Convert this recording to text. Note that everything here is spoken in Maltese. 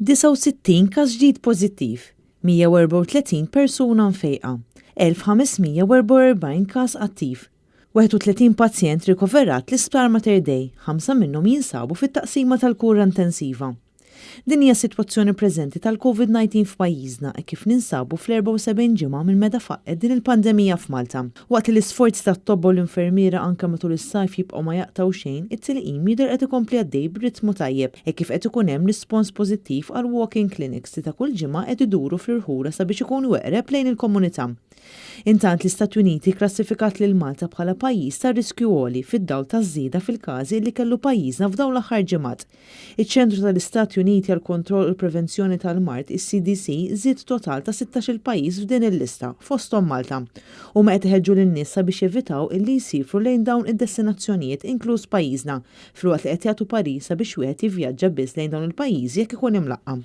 69 każ ġdid pożittiv, 134 persuna mfejqa, 1544 każ attiv, 31 pazjent rikoverat l-Isptar Mater Dei, ħamsa minnhom jinsabu fit-taqsima tal-kura intensiva. Din hija s-sitwazzjoni preżenti tal-Covid-19 f'pajjiżna hekk kif ninsabu fl-74 ġimgħa minn meta faqqgħet din il-pandemija f'Malta. Waqt li l-isforzi tat-tobba u l-infermiera anke matul is-sajf jibqgħu ma jaqtgħu xejn, it-tilqim jidher qed ikompli għaddej b'ritmu tajjeb hekk kif qed ikun hemm rispons pożittiv għal walk-in clinics li ta' kull ġimgħa qed iduru fl-irħula sabiex ikunu eqreb lejn il-komunità. Intant l-Istati Uniti kklassifikat lil Malta bħala pajjiż ta' riskju għoli fid-dawl taż-żieda fil-każi li kellu pajjiżna f'dawn l-aħħar ġimgħat. Iċ-Ċentru tal-Istati Uniti għall-Kontroll u l-Prevenzjoni tal-Mard, is-CDC, żied total ta' 16-il pajjiż f'din il-lista, fosthom Malta. Huma qed iħeġġu lin-nies sabiex jevitaw illi jsifru lejn dawn id-destinazzjonijiet inkluż pajjiżna, filwaqt li qed jagħtu parir sabiex wieħed jivvjaġġa biss lejn dawn il-pajjiżi jekk ikun imlaqqam.